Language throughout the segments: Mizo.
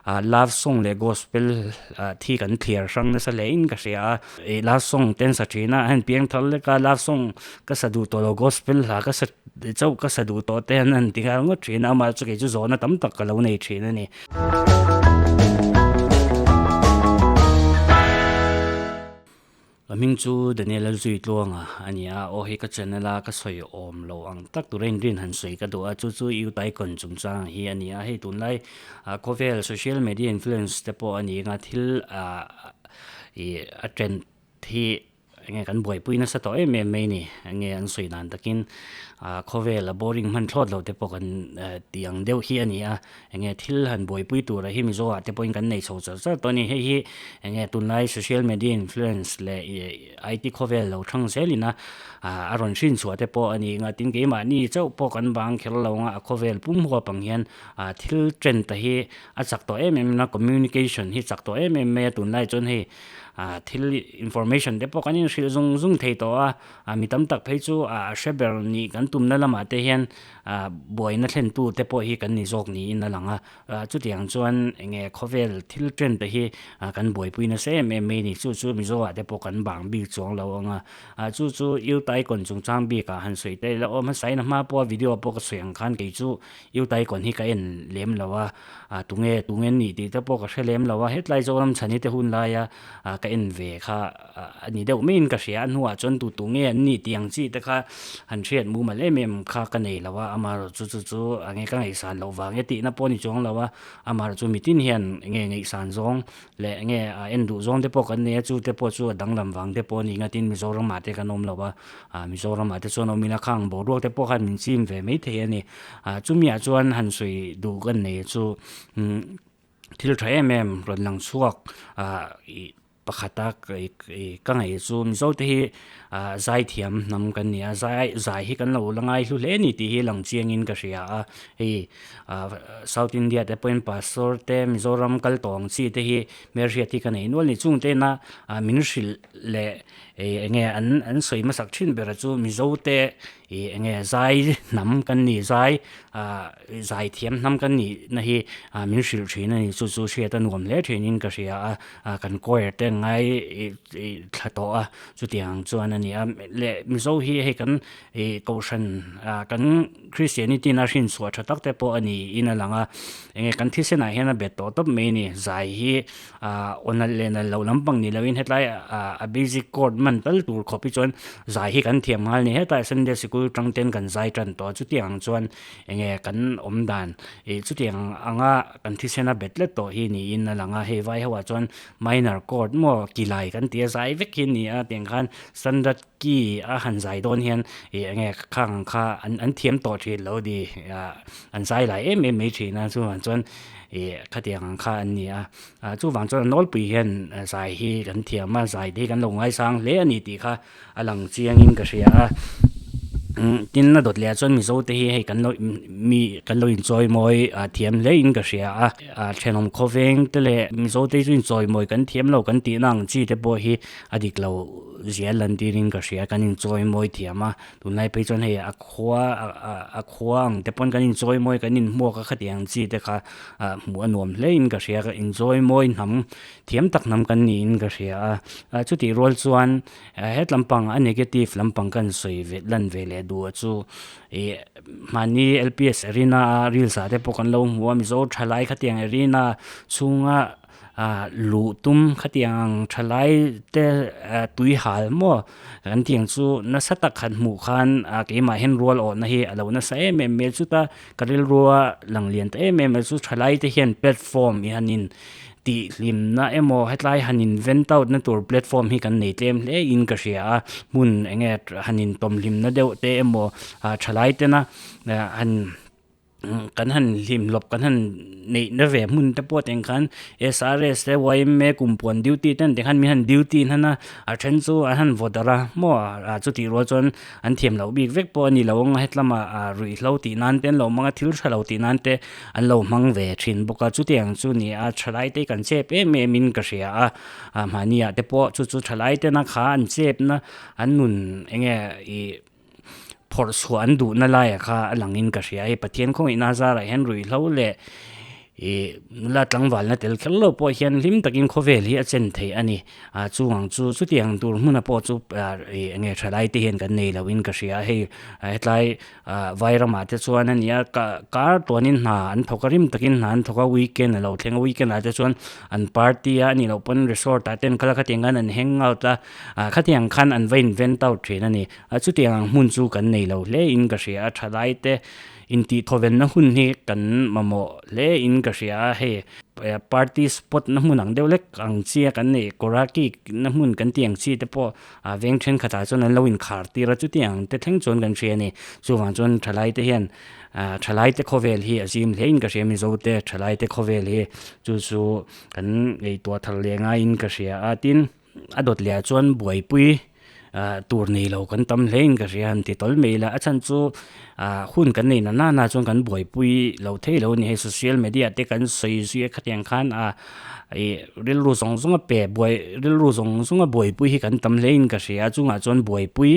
Love song leh gospel thi kan thliar hrang nasa hle in ka hria a, ih love song te an sa thin a, a han piang thar lek a love song ka sa duh tawh lo gospel hla ka sa chauh ka sa duh tawh te an han ti nghal ngawt thin a, amah chu kei chu zawhna tam tak ka lo nei thin a ni. Ka hming chu Daniel Lalzuitluanga a ni a, aw hei ka channel a ka sawi awm lo ang tak tura inrin han sawi ka duh a, chu chu Youth Icon chungchang hi a ni a, hei tunlai ah khawvel social media influence te pawh a ni anga thil ah ih a trend hi enge kan buaipui nasa tawh em em mai a ni, enge an sawi dan takin ah khawvel a boring hman thlawt lo te pawh kan tih ang deuh hi a ni a. Enge thil han buaipui tura hi Mizo ah te pawhin kan nei chho char char tawh a ni. Hei hi enge tunlai social media influence leh IT khawvel lo thang zelin a a rawn hrin chhuah te pawh a ni anga tin keimahni chauh pawh kan bang kher lo anga a khawvel pum huap ang hian thil trend te hi a chak tawh em em a communication hi chak tawh em em mai a tunlai chuan hei thil information te pawh kan inhrilh zung zung thei tawh a a mi tam tak phei chu a hre ber nih kan tumna lamah te hian ah buaina thlentu te pawh hi kan ni zawk niin a lang a, ah chutiang chuan enge khawvel thil trend te hi ah kan buaipui nasa em em mai a ni, chu chu Mizo ah te pawh kan bang bik chuang lo ang a, ah chu chu Youth Icon chungchang bik ah han sawi ta ila aw hmasa in a hma pawh a video pawh ka sawi ang khan kei chu Youth Icon hi ka en lem lo a, ah tunge tunge an nih tih te pawh ka hre lem lo a, hetlai Zoram chhani te hun laia ah ka en ve kha. a ni deuh maiin ka hria a hnuah chuan tu tu nge an nih tih ang chi te kha han hriat mumal em em kha ka nei lo a amaherawh chu chu chu a nge ka ngaihsan loh vang e tihna pawh a ni chuang lo a amaherawh chu mitin hian enge ngaihsan zawng leh enge a en duh zawng te pawh kan nei a chu te pawh chu a danglam vang te pawh a ni nga tin Mizoram ah te kan awm lo a ah Mizoram ah te chuan awm ila khang boruak te pawh khan min chim ve maithei a ni ah chumi ah chuan han sawi duh ka nei chu umm thil tha em em rawn lang chhuak ah ih. Pakhata ka ngaih chu Mizo te hi zaithiam hnam kan ni a, zai zai hi kan lo la ngai hlu hle a ni tih hi lang chiangin ka hria a, hei South India te pawhin Pastor te Mizoram kal tawh ang chi te hi hmelhriat hi ka nei nual a ni, chung te ina min hrilh leh eng nge an sawi hmasak thin ber chu Mizo te ih eng nge zai hnam kan ni zai ah zai thiam hnam kan nih na hi ah min hrilh thin a ni chu chu hriat a nuam hle thin in ka hria a ah kan choir te an ngai ih ih thla tawh a chutiang chuan a ni a leh mizo hi hei kan ih kohhran ah kan christianity na hrin chhuah tha tak te pawh a ni in a lang a eng nge kan thisen ah hian a bet tawh tawp mai a ni zai hi ah aw nalh leh nalh loh lampang ni loin hetlai ah a basic chord man tal tur khawp hi chuan zai hi kan thiam nghal a ni hetah sunday sikul tang ten kan zai tan tawh a chutiang ang chuan enge kan awm dan ih chutiang anga kan thisen a bet let tawh hi niin a lang a hei vai ho ah chuan minor chord maw kilai kan tih a zai vek hi a ni a tiang khan standard key a han zai dawn hian ih enge khang ang kha an an thiam tawh thin lo ni ah an zai lai em em mai thin a chuvang chuan ih khatiang ang kha an ni a ah chuvang chuan a nawlpui hian zai hi kan thiam a zai te hi kan lo ngaisang hle a ni tih kha a lang chiangin ka hria a tin a dawt leh ah chuan mizo te hi hei kan lo mi kan lo inchawi mawi ah thiam hle in ka hria a ah thenawm khawveng te leh mizo te chu inchawi mawi kan thiam lo kan tihna ang chi te pawh hi a dik lo zial lan tirin ka hria kan inchawi mawi thiam a tunlai phei chuan hei a khua a khua ang te pawn kan inchawi mawi kan inhmuak a khatiang chi te kha ah hmuh a nuam hle in ka hria ka inchawi mawi hnam thiam tak hnam kan niin ka hria a ah chutih rual chuan het lampang a negative lampang kan sawi ve lan ve leh duh chu ih mahni L P S arena a reels ah te pawh kan lo hmu a mizo thalai khatiang arena chhunga ah luh tum khatiang ang thalai te tui hal maw kan tih ang chu nasa tak han hmuh khan ah keimah hian rual awhna hi a lo nasa em em mai a chuta ka rilrua lang lian ta em em mai chu thalai te hian platform hi hanin tih hlimna emaw hetlai han in vent out na tur platform hi kan nei tlem hle in ka hria a hmun eng nge han in tawm hlimna deuh te emaw ah thalai tena han kan han hlim lawp kan han neih na ve hmun te pawh teng khan S R S te Y M A kumpuan duty te an ti khan mi han duty hnan a a then chu an han vaw darh a maw ah chutih rual chuan an thiam loh bik vek pawh a ni lo ang a hetlama ah ruihhlo tih nan te an lo hmang a thil tha lo tih nan te an lo hmang ve thin bawk a chutiang chu ni a thalai te kan chep em em in ka hria a ah mahni ah te pawh chu chu thalai tena kha an chep na an nun eng nge ih phawrh chhuah an duhna laiah kha a langin ka hria a hei Pathian khawngaihna zarah hian ruihhlo leh. Ih nula tlangvalna tel kher lo pawh hian hlim takin khawvel hi a chen thei a ni. Ah chung ang chu chutiang tur hmuna pawh chu ih eng nge thalai te hian kan nei lo in ka hria a hei hetlai ah vai ramah te chuan a ni a ka kar tuanin hna an thawk a rim takin hna an thawk a weekend a lo thleng a weekend ah te chuan an party a a nih loh pawn resort ah te an kal a khatiang khan an hang out a ah khatiang khan an va in vent out thin a ni. A chutiang ang hmun chu kan nei lo hle in ka hria a thalai te Intihthawvenna hun hi kan mamawh hle in ka hria a, hei party spot na hmun ang deuh lek ang chi a kan neih Koraki na hmun kan tih ang chi te pawh a veng thenkhatah chuan an lo inkhar tir a, chutiang ang te thleng chuan kan hria a ni. Chuvang chuan thalai te hian thalai te khawvel hi a zim hle in ka hria Mizo te thalai te khawvel hi chu chu kan ngaihtuah thar leh ngaiin ka hria a, tin A dawt leh ah chuan buaipui ah tur nei lo kan tam hle in ka hria han ti tawl mai ila a chhan chu ah hun kan nei na nana chuan kan buaipui lo thei lo a ni hei social media te kan sawi zui a khatiang khan ah ih rilru zawng zawng a pe buai rilru zawng zawng a buaipui hi kan tam hle in ka hria a chungah chuan buaipui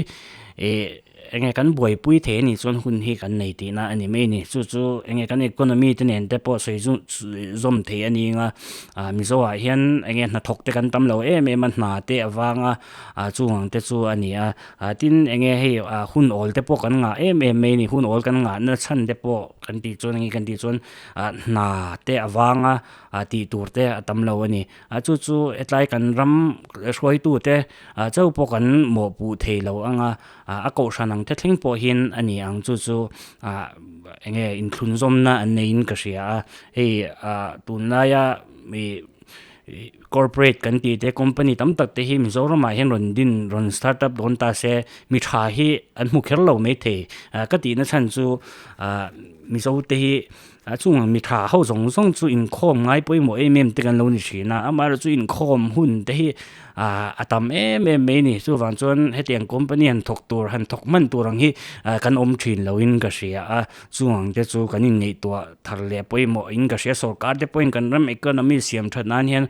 ih. Enge kan buaipui thei anih chuan hun hi kan nei tihna a ni mai a ni. Chu chu enge kan economy te nen te pawh sawi zawm thei a ni anga ah Mizo ah hian enge hnathawk te kan tam lo em em a hna te a vang a ah chung ang te chu a ni a. Ah tin enge hei ah hun awl te pawh kan ngah em em mai a ni. Hun awl kan ngahna chhan te pawh kan tih chuan enge kan tih chuan ah hna te a vang a ah tih tur te a tam lo a ni. A chu chu hetlai kan ram hruaitute ah chauh pawh kan mawhpuh thei lo ang a, ah a kohhran ang te thleng pawh hian a ni ang chu chu ah eng nge inthlunzawmna an neiin ka hria a, hei ah tunlaia ih corporate kan tih te company tam tak te hi Mizoramah hian rawn din rawn start up dawn ta se mi tha hi an hmu kher lo maithei ah ka tihna chhan chu ah Mizo te hi. A chungah mi tha ho zawng zawng chu inkhawm ngai pawimawh em em te kan lo ni thin a, amaherawh chu inkhawm hun te hi ah a tam em em mai a ni. Chuvang chuan hetiang company han thawk tur han thawk hman tur ang hi ah kan awm thin loin ka hria a, chungah te chu kan inngaihtuah thar leh pawimawh in ka hria. Sorkar te pawhin kan ram economy siam that nan hian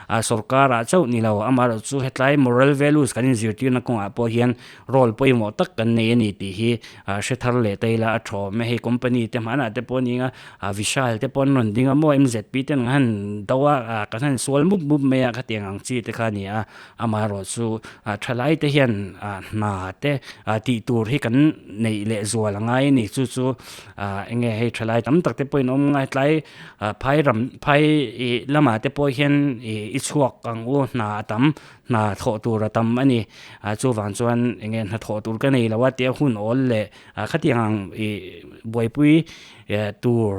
ah sorkarah chauh ni lo, amaherawh chu hetlai moral values kan inzirtirna kawngah pawh hian role pawimawh tak kan nei a ni tih hi ah hre thar leh ta ila a thawm a, hei company te hmanah te pawh a ni ang a ah Vishal te pawh an rawn ding a maw M_Z_P te an han do a ah kan han sual mup mup mai a khatiang ang chi te kha a ni a amaherawh chu ah thalai te hian ah hna te ah tih tur hi kan neih leh zual a ngai a ni chu chu ah eng nge hei thalai tam tak te pawhin awm ngai tlai ah phai ram phai ih lamah te pawh hian ih i chhuak ang u hna a tam. Hna thawh tur a tam a ni. Ah chuvang chuan eng nge hna thawh tur ka nei lo a tia hun awl leh ah khatiang ang ih buaipui tur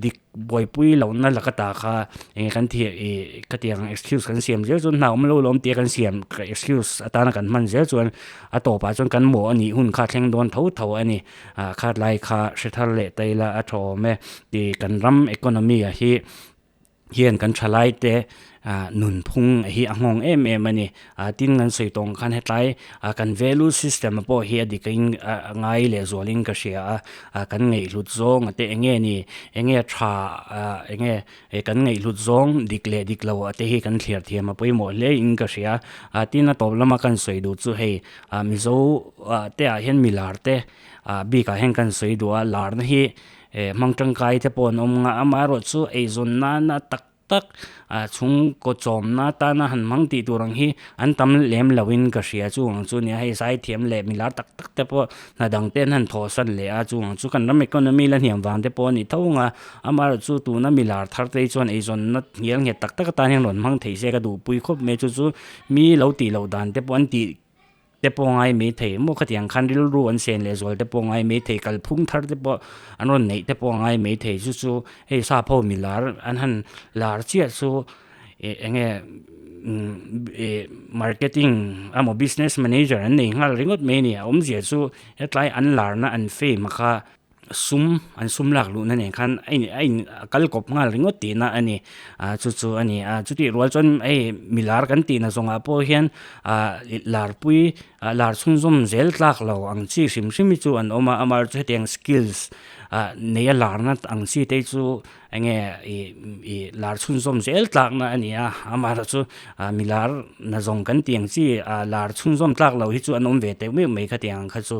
dik buaipui lohna laka ta kha eng nge kan thih ih khatiang ang excuse kan siam zel chuan hna awm lo lawm tia kan siam excuse atana kan hman zel chuan a tawpah chuan kan mawh a nih hun kha a thleng dawn tho tho a ni. Ah khatlai kha hre thar leh ta ila a tha awm e tih kan ram economy ah hi. Hian kan thalaite ah nunphung hi a nghawng em em a ni. Ah tin kan sawi tawng khan hetlai ah kan value system pawh hi a dik in a ngai leh zualin ka hria a, ah kan ngaihhlut zawng a te eng nge ni eng nge tha ah eng nge kan ngaihhlut zawng dik leh dik lo a te hi kan thliar thiam a pawimawh hle in ka hria. Ah tin a tawp lama kan sawi duh chu hei ah Mizo ah te ah hian milar te ah bikah hian kan sawi duh a larna hi Hmang tangkai te pawh an awm nga, amaherawhchu eizawn nana tak tak ah chhungkaw chawmna atana han hmang tih tur ang hi an tam lem loin ka hria chu ang chu nia hei zaithiam leh milar tak tak te pawh hna dang te an han thawhsan leh a chu ang chu kan ram economy la hniam vang te pawh a ni tho ang a, amaherawhchu tuna milar thar te hi chuan eizawnna hnial nghet tak tak atan hian rawn hmang thei se ka duhpui khawp mai chu chu mi lo tih loh dan te pawh an tih. Te pawh ngai mai thei maw khatiang khan rilru an sen leh zual te pawh ngai mai thei kalphung thar te pawh an rawn neih te pawh ngai mai thei chu chu hei sap ho mi lar an han lar chiah chu ih eng nge ih marketing emaw business manager an nei nghal ringawt mai a ni a awmzia chu hetlai an larna an fame kha. Sum an sum lak luhna nen khan a in a in a kal kawp nghal ringawt tihna a ni ah chu chu a ni a chutih rual chuan hei milar kan tihna zawngah pawh hian ah larpui ah lar chhunzawm zel tlak lo ang chi hrim hrim hi chu an awm a amaherawhchu hetiang skills. Nei a larna ang chi te chu enge ih ih lar chhunzawm zel tlakna a ni a, amaherawh chu mi lar na zawng kan tih ang chi lar chhunzawm tlak lo hi chu an awm ve teuh meuh mai khatiang ang kha chu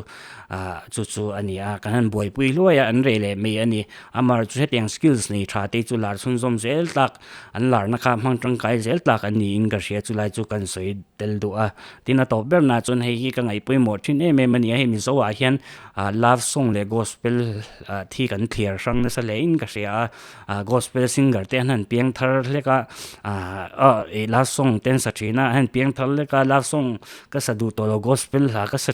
chu chu a ni a, kan han buaipui hluai a an reh leh mai a ni. Amaherawh chu hetiang skills nei tha te chu lar chhunzawm zel tlak an larna kha hmang tangkai zel tlak an niin ka hria chulai chu kan sawi tel duh a. Tin a tawp ber nah chuan hei hi ka ngaihpawimawh thin em em a ni a, hei Mizo ah hian ah love song leh gospel ah thi kan thliar hrang nasa hle in ka hria a, ah gospel singer te an han piang thar hlek a, ah ah ih love song te an sa thin a, an han piang thar hlek a love song ka sa duh tawh lo gospel hla ka sa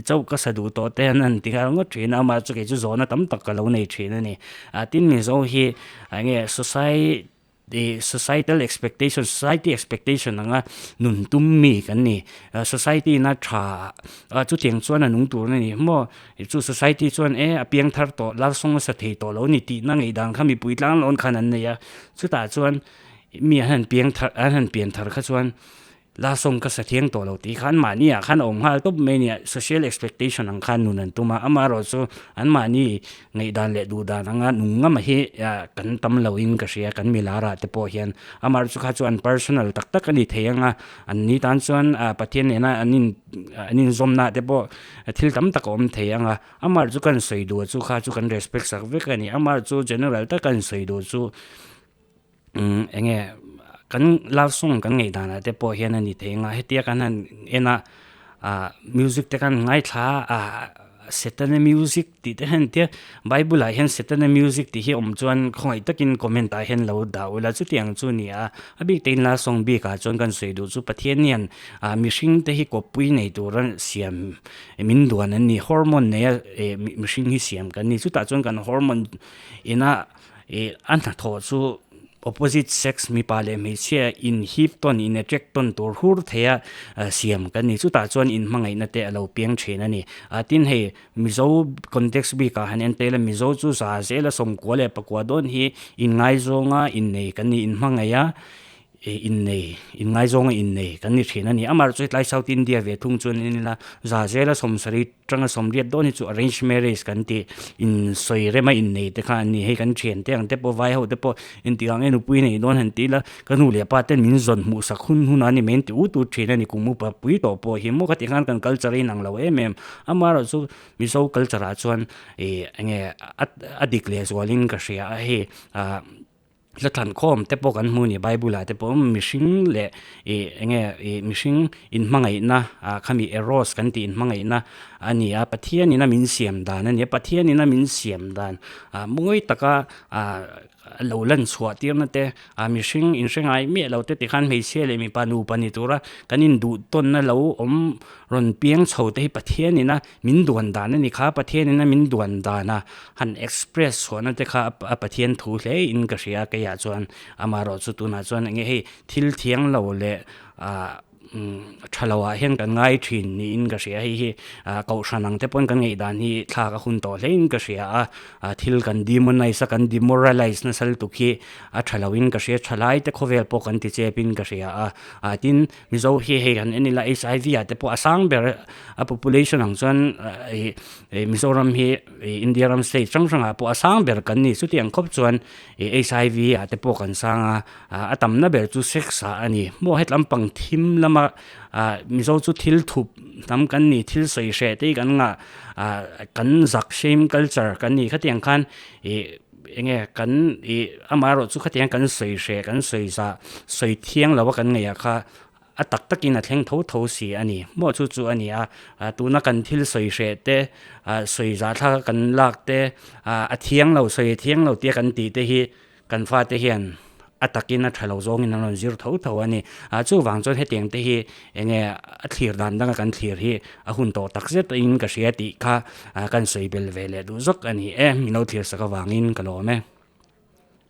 chauh ka sa duh tawh te an han ti nghal ngawt thin a, amah chu kei chu zawhna tam tak ka lo nei thin a ni. Ah tin Mizo hi eng nge society The societal expectation, society expectation anga nun tum mi kan ni. Society ina tha chutiang chuan a nung tur a ni maw? Chu society chuan e a piang thar tawh, love song a sa thei tawh lo a ni tihna ngaihdan kha mipui tlang lawn khan an nei a. Chutah chuan mi an han piang thar, an han pian thar kha chuan La sawm ka sa thiang tawh lo tih kha an mahni ah khan a awm nghal tawp mai nia, social expectation ang khan nun an tum a, amaherawh chu an mahni ngaihdan leh duhdan anga nung ngam hi kan tam lo in ka hria kan milar ah te pawh hian, amaherawh chu kha chu an personal tak tak a ni thei ang a, an ni tan chuan Pathian nena an in an inzawmna ah te pawh thil tam tak a awm thei ang a, amaherawh chu kan sawi duh chu kha chu kan respect sak vek a ni, amaherawh chu general taka an sawi duh chu. Umm eng nge kan love song kan ngaih danah te pawh hian a ni thei ang a hetia kan han en a ah music te khan ngaithla a ah setana music tih te hian tia bible ah hian setana music tih hi awm chuan khawngaih takin comment ah hian lo dah ula chutiang chu a ni a a bik te in love song bik ah chuan kan sawi duh chu Pathian hian ah mihring te hi kawppui nei tura siam min duan an ni hormone nei a eh mihring hi siam kan ni chutah chuan kan hormone ina Ih a hnathawh chu opposite sex mipa leh hmeichhia in hip tawn in attract tawn tur hur theia siam kan ni chutah chuan in hmangaihna te a lo piang thin a ni ah tin hei mizo context bik ah han en tel a mizo chu za zela sawmkua leh pakua dawn hi inngaizawng a innei kan ni in hmangaih a Ih innei, inngaizawng a innei kan ni thin a ni. Amah chu hetlai South India ve thung chuan en ila za zela sawmsarih tanga sawmriat dawn hi chu arrange marriage kan tih insawi rema innei te kha an ni. Hei kan thian te ang te pawh vai ho te pawh engtik ang nge nupui nei dawn han ti ila ka nu leh pa ten min zawn hmuh sak hun hun a ni mai an ti ut ut thin a ni. Kum upa pui tawh pawh hi maw khatiang khan kan culture a inang lo em em. Amaherawh chu Mizo culture ah chuan ih enge a dik leh zualin ka hria a hei ah. Hla thlankhawm te pawh kan hmu a ni bible ah te pawh mihring leh ih eng nge ih mihring inhmangaihna ah khami eros kan tih inhmangaihna a ni a Pathian in a min siam dan a ni a Pathian in a min siam dan ah mawi taka ah lo lan chhuah tir na te ah mihring inhre ngai miah lo te tikhan hmeichhia leh mipa nupa ni tura kan induh tawnna lo awm rawn piang chho te hi Pathian in a Min duan dan a ni kha, Pathian in a min duan dan a han express chhuahna te kha a Pathian thu hle in ka hria keiah chuan amaherawh chu tunah chuan enge hei thil thiang lo leh ah tha lo ah hian kan ngai thin niin ka hria hei hi ah kohhran ang te pawn kan ngaih dan hi thlak a hun tawh hle in ka hria a ah thil kan demonize a kan demoralize nasa lutuk hi a tha lo in ka hria thalai te khawvel pawh kan ti chep in ka hria a ah tin Mizo hi hei han en ila HIV ah te pawh a sang ber a population ang chuan ih Mizoram hi India ram state hrang hrang ah pawh a sang ber kan ni chutiang khawp chuan ih HIV ah te pawh kan sang a a tamna ber chu sex ah a ni maw hetlam pang thim lama ah Mizo chu thil thup hnam kan ni thil sawi hreh te hi kan ngah ah kan zak shame culture kan ni khatiang khan ih. Eng nge kan ih amaherawh chu khatiang kan sawi hreh kan sawi zah sawi thiang lo a kan ngaih ah kha a tak takin a thleng tho tho si a ni maw chu chu a ni a tuna kan thil sawi hreh te ah sawi zah thlak a kan lak te ah a thiang lo sawi a thiang lo tia kan tih te hi kan fate hian a takin a tha lo zawngin an rawn zir tho tho a ni ah chuvang chuan hetiang te hi eng nge a thlir dan danga kan thlir hi a hun tawh tak zet in ka hria tih kha ah kan sawi bel ve leh duh zawk a ni e min lo thlir sak avangin ka lawm e.